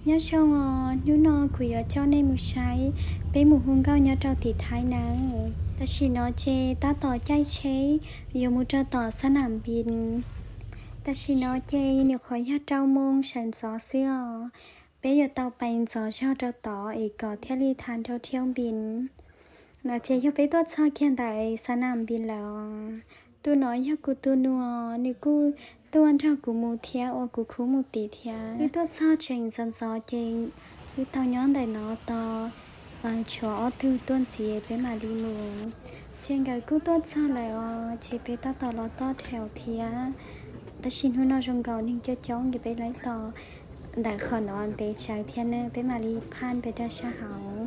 Nyob zoo os, hnub no kuv yuav coj nej mus saib peb mus hu nkauj nyob rau tim Thaib nawb. Tam sim no ces tab tom caij tsheb yuav mus rau tom xab nam npis. Tam sim no ces nyuam qhuav yog rau moo sawv ntxov xwb os. Peb yuav tau pais ntxov zog rau tod es kom thiaj li thav nrau thiab npis. No ces yog peb tuaj txog kiag ntawm xab nam npis lawm os. Tus no yog kuv tus nus, nws kuj tuaj nrog kuv mus thiab ua kuv khub mus tim thiab. Peb tuaj txog tseem ntxov ntxov ces wb tau nyob ntawm no tos tshuav ob tug tuaj ntxiv peb mam li mus. Ces nkawd kuj tuaj txog lawm os, ces peb tab tom los toj rhaum thiab. Tab sis hnub no zoo nkaus neeg coob coob ces peb laib tos ntawm qhov no ntev tsawv thiab na, peb mam li phaj pes rau sab hauv.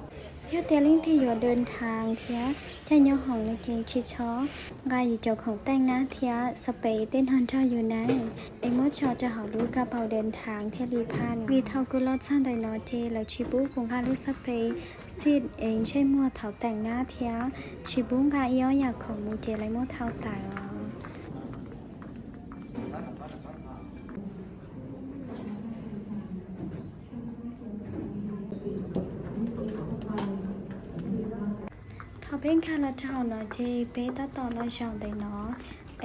Yog tias leej twg yuav dawm nthaav thiab caij nyob hoom no ces tsis txhob nqa yus cov khoom taij nab thiab xab pes tej no nrog yus na, es muab tso rau hauv lub ka paus dawm nthaav thiaj li phaj. Vim thaum kuv los txog ntawm no ces lawv tsis pub kuv nqa lub xab pes xij es ntsej muag thaum taij nab thiab tsis pub nqa ib ob yam khoom mus ces lawv muab thau tawm os. Thaum peb nkag los rau hauv no ces peb tab tom los zaum ntawm no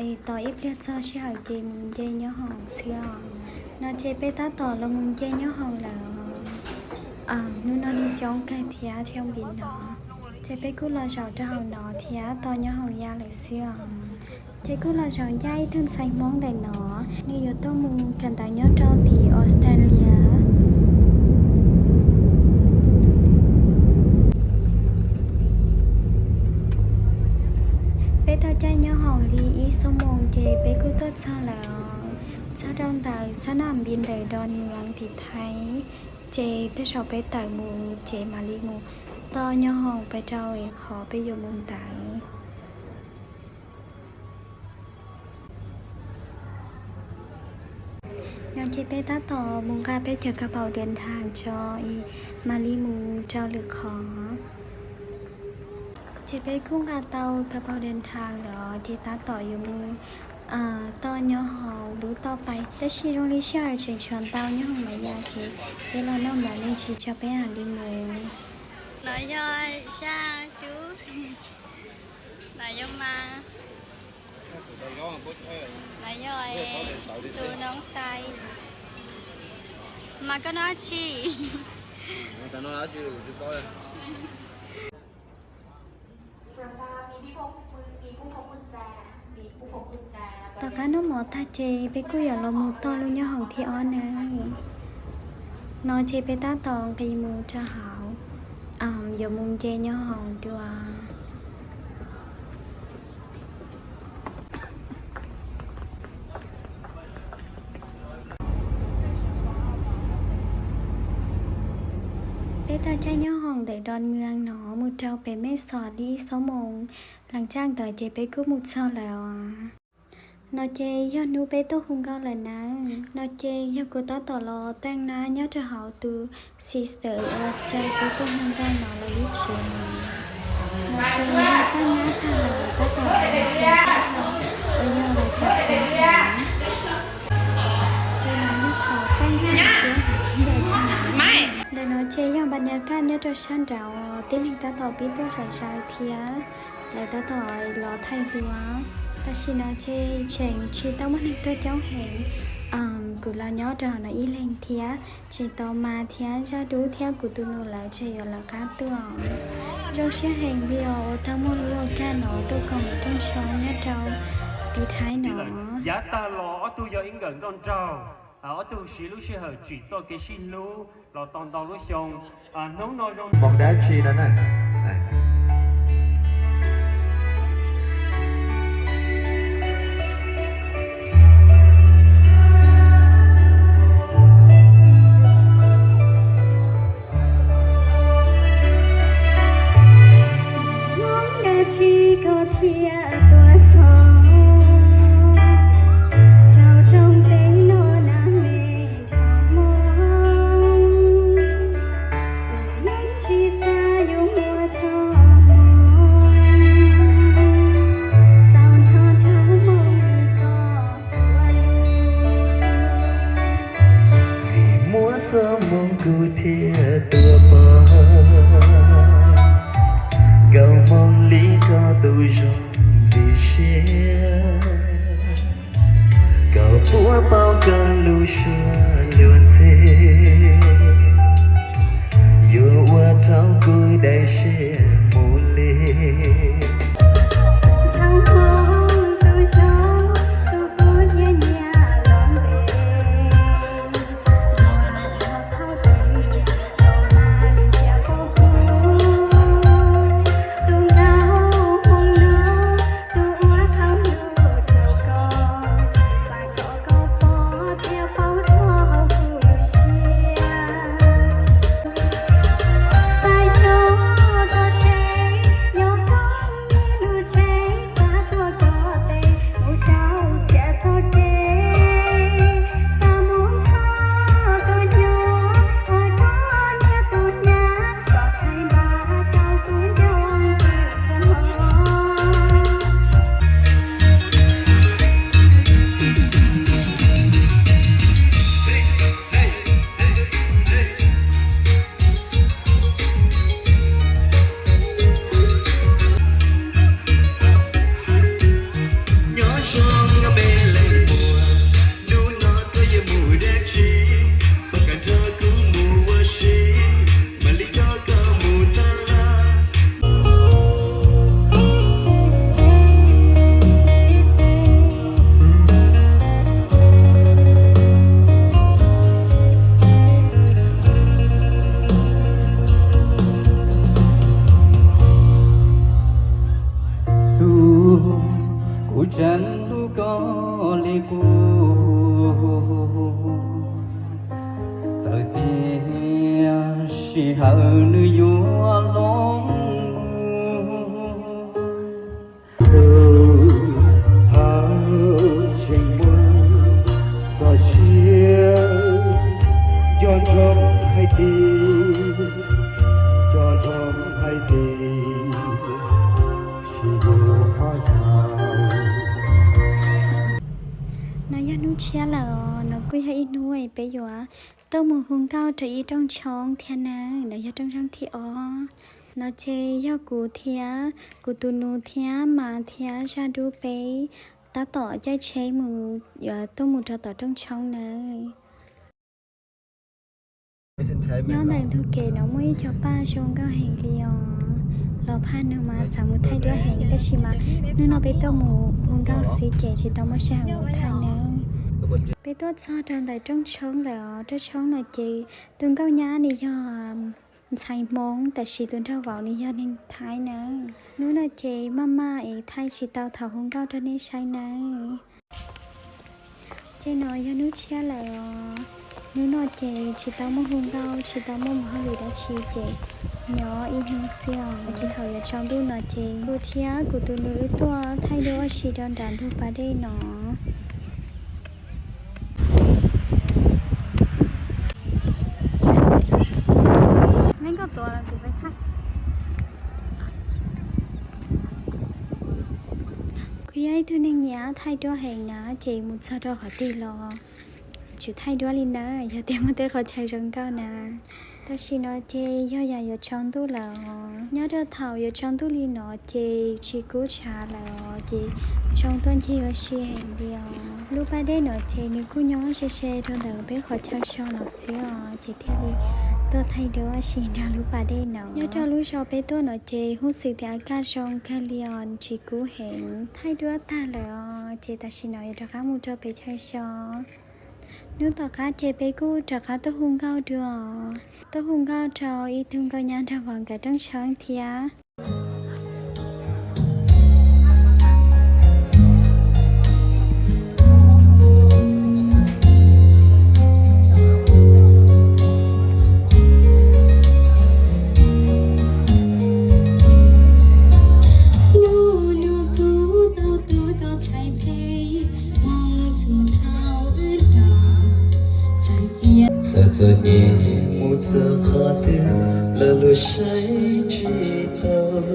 es tos ib pliag txog sij hawm ces mus nce nyob hoom xwb os. No ces peb tab tom los mus nce nyob hoom lawm os. Hnub no neeg coob kawg thiab thiab npis no, ces peb kuj los zaum rau hauv no thiab tos nyob hoom ya lawm xwb os. Ces kuj los zaum ncaj ib tug ntxhais Hmoob ntawm no, nws yuav tuaj mus kawm ntawv nyob rau tim Australia. Peb tau caij nyob hoom li ib xuab moos ces peb kuj tuaj txog lawm os. Txog rau ntawm xab nam npis ntawm Don Mueang tim Thaib, ces tej zaum peb tawm mus ces mam li mus toj nyob hoom pais rau qhov peb yuav mus ntawd. No ces peb tab tom mus nqa peb cov ka paus dawm nthaav tso es mam li mus rau lwm qhov. Ces peb kuj nqa tau ka paus dawm nthaav lawm ces tab tom yuav mus toj nyob hoom lub toj pais, tab sis zoo li sij hawm tseem tshuav ntau nyob hoom mas ya ces peb los noj mov me ntsis tso peb mam li mus. No yog Zaj Dub, no yog Mas, no yog tus Noob Xais. Mas koj noj tsi? Tom qab noj mov tag ces peb kuj yuav los mus toj lub nyob hoom thib ob na. No ces peb tab tom nqis mus rau hauv, yuav mus nce nyob hoom dua. Peb tau caij nyob hoom ntawm Don Mueang no mus rau pem Mej Xos li ib xuab moos, lees txaj ntawd ces peb kuj mus txog lawm os. No ces yog hnub peb tuaj hu nkauj lawm na. No ces yog kuv tab tom los taij nab nyob rau hauv tus sister uas caw kuv tuaj hu nkauj no lawv lub tsev. No ces yog taij nab tag lawm tab tom los mus tsev, uas yog lawv tsev xeem. Ces no yog thaum taij nab thiab ntawm tag. Ntawm no ces yog npa nyas kaj nyob rau sab nraud, tib neeg tab tom pib tuaj zom zaws thiab lawv tab tom los thaij duab. Tam sim no ces tseem tsis tau muaj neeg tuaj coob heev, kuv los nyob rau hauv no ib leeg thiab tseem tos Mas thiab Zaj Dub thiab kuv tus nus lawv tseem yuav lawv qab tuaj. Zoo siab heev li os uas tau muaj lub ua kaj no tuaj koom keej ntshoo nyob rau tim Thaib no. Yav tag los ob tug yog ib nkawm nkauj nraug, ob tug siv lub sij hawm tsim txoj kev sib hlub los tau ntau lub xyoo. Hnub no zoo moos dab tsi no na. Moos dab tsi koj thiaj tuaj txog rau rooj teb no na me nraug Hmoob? Kuv yeej tsis xav yuav muaj txoj Kuv thiaj tuaj pom nkauj Hmoob li koj tus zoo ntxim siab, kom puab paub koj lub suab luag ntxhi, yuav ua rau kuv daim siab mus li. Nyob zoo peb leej muam, hnub no koj yuav mus dab tsi? Puas kam nrog kuv mus ua si, mam li coj koj mus tag lawm. Hlub, kuv tseem hlub koj li qub, txawm tias sij hawm nws yuav los mus. Hawm tseem muaj txoj sia, nco ntsoov hais tias, nco ntsoov hais tias tsis yuav qhov chaw. No yog hnub tshiab lawm os, no kuj yog ib hnub es peb yuav tuaj mus hu nkauj rau ib rooj tshoob thiab na, no yog rooj tshoob thib ob. No ces yog kuv thiab kuv tus nus thiab mas thiab zaj dub peb tab tom caij tsheb mus, tuaj mus rau tom rooj tshoob nawb. Nyob ntawm ntug kev no muaj ib co paj zoo nkauj heev li os. Los phaj no mas xav mus thaij duab heev tab sis mas hnub no peb tuaj mus hu nkauj xwb ces tsis tau muaj sij hawm mus thaij nawb. Peb tuaj txog rau ntawm rooj tshoob lawm os, rooj tshoob no ces tus nkauj nyab nws yog ntxhais Hmoob tab sis tus nraug vauv nws yog neeg Thaib nawb. Hnub no ces maj maj es thaij tsis tau thaum hu nkauj rau nej saib nawb. Ces no yog hnub tshiab lawm os. Hnub no ces tsis tau muaj hu nkauj, tsis tau muaj mus hauj lwm dab tsi ces nyob ib hnub xwb os. Ces thaum yuav tsaus ntuj no ces kuv thiab kuv tus nus wb tuaj thaij duab ua si rau nram ntug pas dej no. Kuv yog ib tug neeg nyiam thaij duab heev na, ces mus txog rau qhov twg los tsuas thaij duab li na, yog tias muaj tej qhov chaw zoo nkauj na. Tam sim no ces yog yam yuav tsaus ntuj lawm os. Nyob rau thaum yuav tsaus ntuj li no ces tsis kub tshav lawm os, ces zoo tuaj ncig ua si heev li os. Lub pas dej no ces nws kuj nyob ze ze rau ntawm peb qhov chaw so no xwb os, ces thiaj li tuaj thaij duab ua si nrog lub pas dej no. Nyob rau lub zos peb tuaj no ces huj xwm tias a kaj zoo kawg li os, tsis kub heev. Thaij duab tag lawm os, ces tam sim no yuav rov qab mus rau peb chaw so. Hnub tom qab ces peb kuj rov qab tuaj hu nkauj dua, tuaj hu nkauj rau ib tug nkauj nyab nraug vauv nkawd rooj tshoob thiab. Txawm txom nyem mus txog qhov twg los luag saib tsis taus,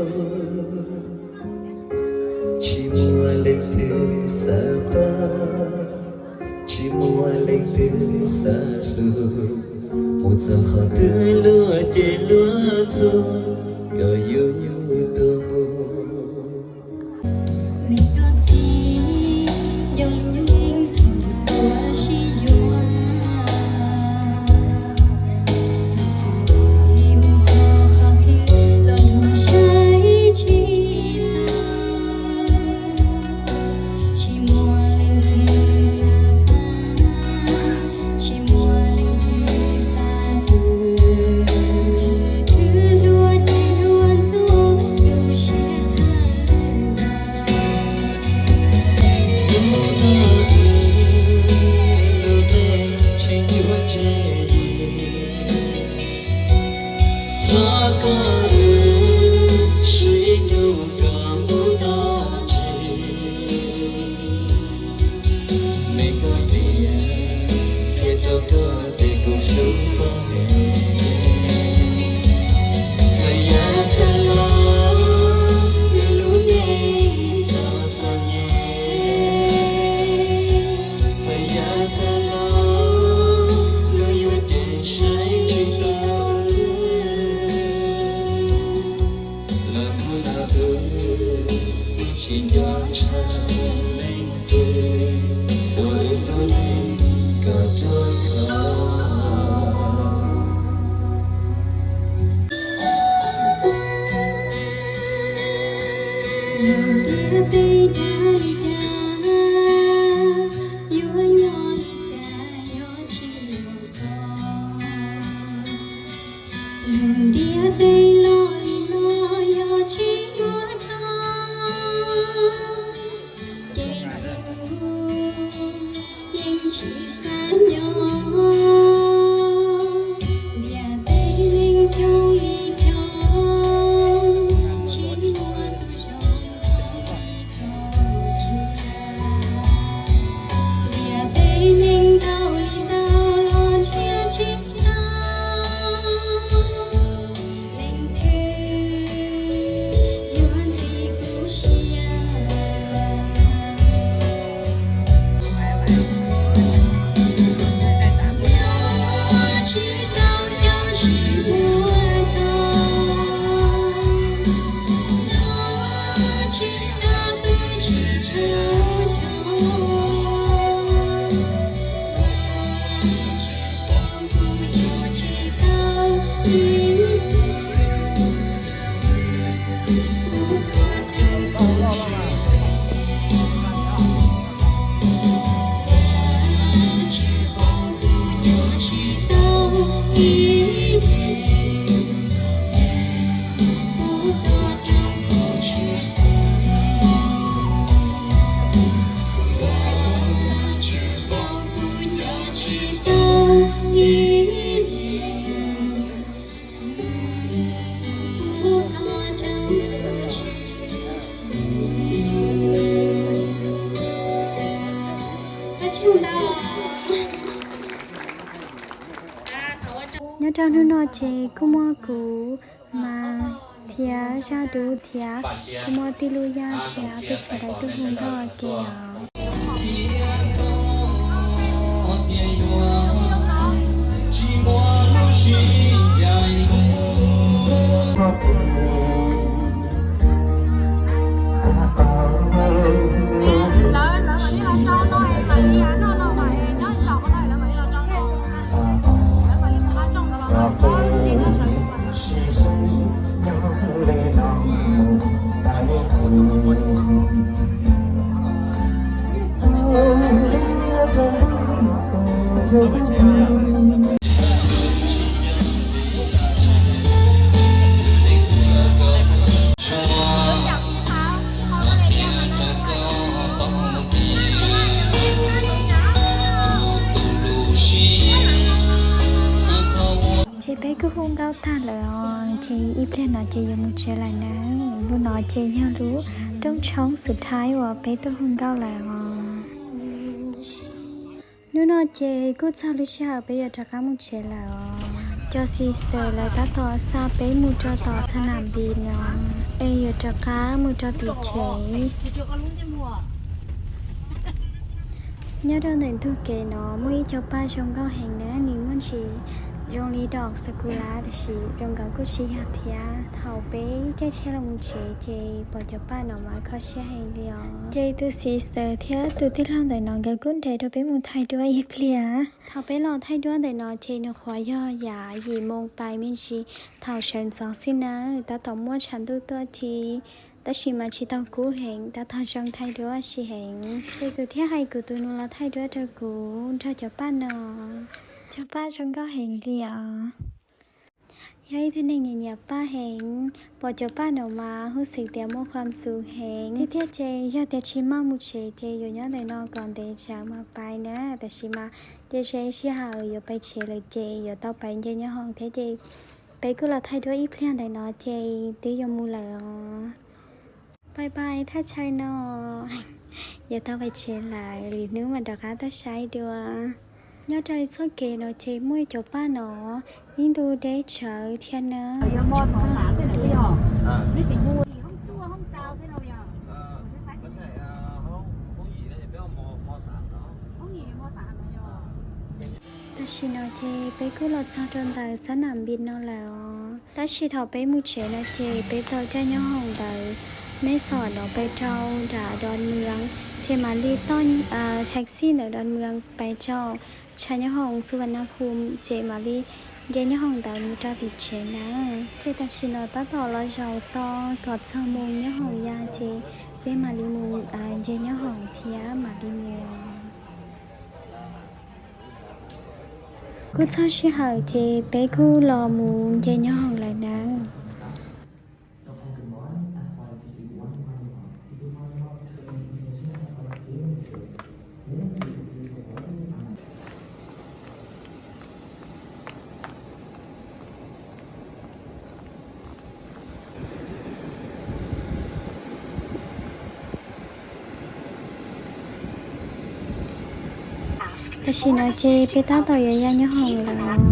tsis muaj leej twg xav pab, tsis muaj leej twg xav hlub. Txog qhov twg luag ces luag txog, koj yuav tuag mus. Me koj txiv, yog lub neej thaum tuaj sib yuav, txog txog mus txog qhov twg los luag saib tsis taus. Tsis muaj leej twg xav pab, tsis muaj leej twg xav pab, txog twg luag ces luag txog, tu siab tag. Hnub no wb lub neej tsis yuav tseg, thov koj wb sib hlub kom mus txog tsis. Me koj txiv, qhia rau koj tias kuv hlub koj heev. Txawm yog tag los wb lub neej txom txom nyem, txawm yog tag los luag yuav ces saib tsis taus. Los hnub no wb tsis nco tshaj leej twg, ua wb lub neej kom ruaj khov. Yog tias tej dag li dag, yuav nyob li cas yog tsis yog koj. Luag ntiaj teb los li no yog tsis muaj koj, ces kuv yeej tsis xav nyob. Ntiaj teb neeg coob li coob, tsis muaj tus zoo li koj. Ntiaj teb neeg ntau li ntau los nrhiav tsis tau leej twg yuav ntxim tu siab. Nyob tsis tau, nyob tsis muaj koj, nyob tsis tau, tu tsis tshua xyoo. Nyob tsis tau, kuv nyob tsis tau, ib hnub kuv koj rau kuv tsis xav. Nyob tsis tau, kuv nyob tsis tau, ib hnub kuv koj rau kuv tsis xav. Nyob tsis tau, kuv nyob tsis tau, ib hnub kuv koj rau kuv tsis xav. Nyob rau hnub no ces kuj muaj kuv mas thiab Zaj Dub thiab kuj muaj tij Lub Yaj thiab peb sawv daws tuaj hu nkauj ua ke os. Ces peb kuj hu nkauj tag lawm os, ces ib pliag no ces yuav mus tsev lawm na. Lub no ces yog lub rooj tshoob xub thawj uas peb tuaj hu nkauj lawm os. Hnub no ces kuj txog lub sij hawm peb yuav rov qab mus tsev lawm os. Cov sister lawv tab tom xa peb mus rau tom xa nam npis no, es yuav rov qab mus rau tim tsev. Nyob rau ntawm ntug kev no muaj ib co paj zoo nkauj heev na, nws muaj ntsis Zoo li dom sakula tiam sis zoo nkaus kuj tsis yog thiab. Thaum peb caij tsheb los mus tsev ces pom cov paj no mas kho siab heev li os. Ces tus sister thiab tus tij laug ntawm no nkawd kuj nres rau peb mus thaij duab ib pliag. Thaum peb los thaij duab ntawm no ces nws qhuav yog yav yim moo pais me ntsis thaum sawv ntxov xwb na, tab tom muaj tshav ntuj tuaj thiab, tab sis mas tsis tau kub heev, tab tom zoo thaij duab si heev. Ces kuv thiaj hais kuv tus nus los thaij duab rau kuv nrog cov paj no. Cov paj zoo nkauj heev li os. Yog ib tug neeg nyiam nyiam paj heev, pom cov paj no mas huj xwm tias muaj khuam xus heev. Tiag tiag ces yog tias tsis maj mus tsev ces yuav nyob ntawm no kom ntev tsawv mas pais na, tab sis mas ces seb sij hawm yuav pais tsev lawm ces yuav tau pais nce nyob hoom thiab ces peb kuj los thaij duab ib pliag ntawm no ces twb yuav mus lawm os. Pais pais thaj chaw no yuav tau pais tsev lawm, lwm hnub mam rov qab tuaj saib dua. Nyob rau txoj kev no ces muaj ib cov paj no ib ntu deb tsawv thiab na. Tam sim no ces peb kuj los txog rau ntawm xab nam npis no lawm os. Tab sis thaum peb mus tsev no ces peb tau caij nyob hoom ntawd Meb Xom no pais rau nram Don Mws, ces mam li toj taxi ntawm Don Mws pais rau tshav nyob hoom Xu Vas Nas Phum ces mam li nce nyob hoom ntawd mus rau tim tsev na. Ces tam sim no tab tom los zaum tos kom txog moo nyob hoom ya ces peb mam li mus nce nyob hoom thiab mam li mus. Kuj txog sij hawm ces peb kuj los mus nce nyob hoom lawm nawb. Tam sim no ces peb tab tom yuav ya nyob hoom lawm.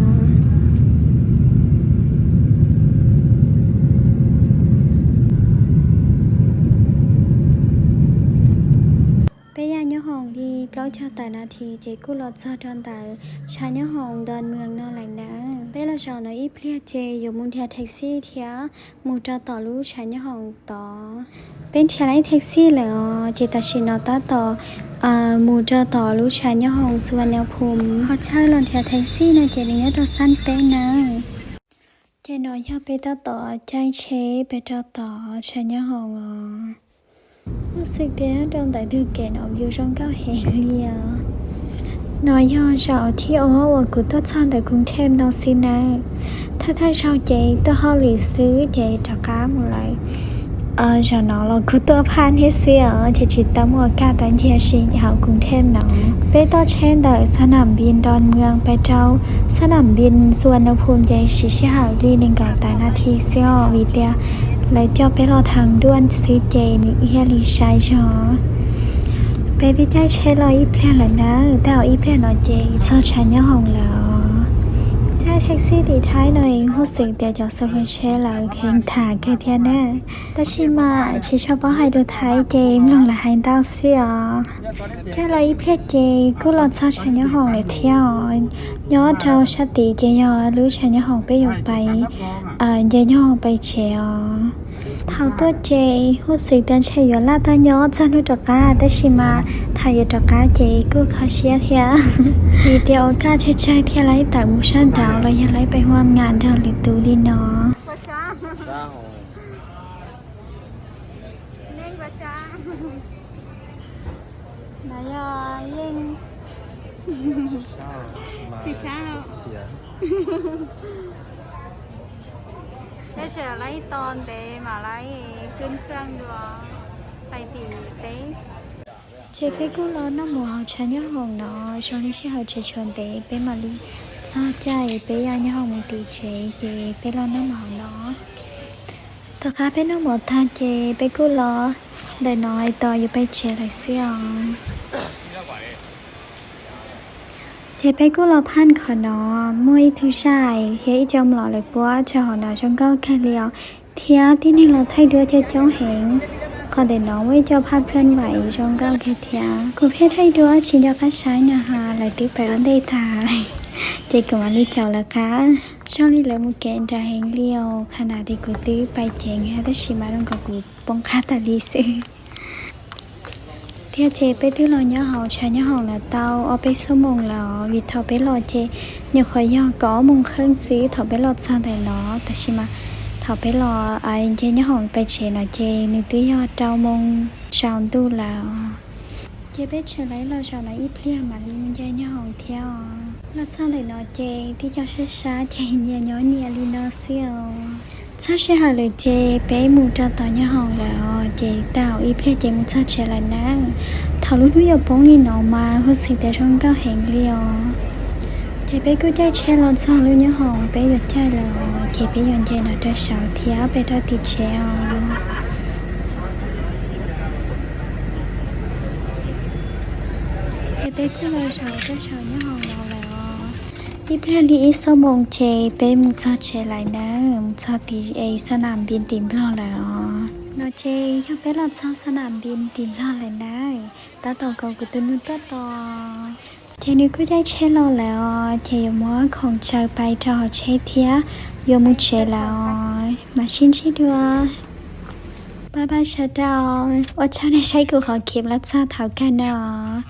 Peb ya nyob hoom li plaub caug tawm nas this ces kuj los txog rau ntawm tshav nyob hoom Don Mws no lawm na. Peb los zaum no ib pliag ces yuav mus nrhiav taxi thiab mus rau tom lub tshav nyob hoom tod. Peb nrhiav lawm ib taxi lawm os, ces tam sim no tab tom mus rau tom lub tshav nyob hoom Xu Vas Nas Phum. Qhov chaw los nrhiav taxi no ces nws nyob rau xab peb nawb. Ces no yog peb tab tom caij tsheb pem rau tom tshav nyob hoom os. Huj xwm tias nyob rau ntawm ntug kev no view zoo nkauj heev li os. No yog zaum thib ob uas kuv tuaj txog ntawm Koos Theej no xwb nawb. Thawj thawj zaug ces tuaj hauj lwm xwb ces rov qab mus lawm. Zaum no los kuv tuaj phaj thiab xwb os, ces tsis tau muaj kas tau ncig si hauv Koos Theej no. Peb toj tsheb ntawm xab nam npis Don Mws pais rau xab nam npis Xu Vas Nas Phum ces siv sij hawm li nees nkaum tawm nas this xwb os, vim tias lawv coj peb los thav duaj xwb ces nws thiaj li sai zog. Peb twb caij tsheb los ib pliag lawm nawb, tab sis ib pliag no ces txog tshav nyob hoom lawm os. Caij taxi tim Thaib no huj xwm tias cov xu fas tsheb lawv kheev tham kawg thiab na. Tab sis mas tsis tshua paub hais lus Thaib ces mloog lawv hais ntau xwb os. Caij los ib pliag ces kuj los txog tshav nyob hoom lawm thiab os. Nyob rau sab tid ces yog lub tshav nyob hoom peb yuav pais nce nyob hoom pais tsev os. Thaum tuaj ces huj xwm tias ntshe yuav laj tag nyob txog hnub rov qab, tab sis mas thaum yuav rov qab ces kuj kho siab thiab, vim tias ua kaj tsawg tsawg thiaj li tawm mus sab nraud los yog li peb hu ua nram nrog lwm tus li no. Tsis sab, tab sis lawv ib to ntev mas lawv kwj xeej dua, pais tim peb. Ces peb kuj los noj mov hauv tshav nyob hoom no, zoo li sij hawm tsis tshua ntev peb mam li txog caij peb ya nyob hoom mus tim tsev ces peb los noj mov hauv no. Tom qab peb noj mov tag ces peb kuj los ntawm no tos yuav pais tsev lawm xwb os. Ces peb kuj los phaj qhov no, muaj ib tug zaj thiab ib co mlom lawv puab rau hauv no zoo nkauj kawg li os, thiab tib neeg los thaij duab coob coob heev. Qhov ntawm no muaj ib co phaj phwj vaim zoo nkauj kawg thiab. Kuv pheej thaij duab tsis nco qab saib na has lawv twb pais ua ntej tas. Ces kuv mam li caum lawv qab. Zoo li lawv mus kev nrawm heev li os, qhov no ces kuv twb pais ceev tab sis mas zoo nkaus kuv poob qab tas li xwb. Thiab ces peb twb los nyob hauv tshav nyob hoom no tau ob peb xuab moos lawm os, vim thaum peb los ces nyuam qhuav yog kaum ob moos kheej xwb thaum peb los txog ntawm no, tab sis mas thaum peb los nce nyob hoom pais tsev no ces nws twb yog rau moos tsaus ntuj lawm os. Ces peb tseem los zaum no ib pliag mam li mus nce nyob hoom thiab os. Los txog ntawm no ces tib co sab sab ces nyias nyob nyias li no xwb os. Txog sij hawm lawm ces peb mus rau tom nyob hoom lawm os, ces tau ib pliag ces mus txog tsev lawm na. Thaum lub hnub yuav poob li no mas huj xwm tias zoo nkauj heev li os. Ces peb kuj caij tsheb los txog lub nyob hoom peb yuav caij lawm os, ces peb yuav nce no rau saud thiab pem rau tim tsev os. Ces peb kuj los zaum rau saum nyob hoom no lawm os. Ib pliag li ib xuab moos ces peb mus txog tsev lawm na, mus txog tim xa nam npis tim Nplog lawm os. No ces yog peb los txog xa nam npis tim Nplog lawm na, tab tom kom kuv tus nus tuaj tos. Ces nws kuj caij tsheb los lawm os, ces yuav muab khoom tsaws pais rau hauv tsheb thiab yuav mus tsev lawm os. Mam sib ntsib dua. Bye bye sawv daws, ua tsaug nej saib kuv qhov clip los txog thaum kawg no os.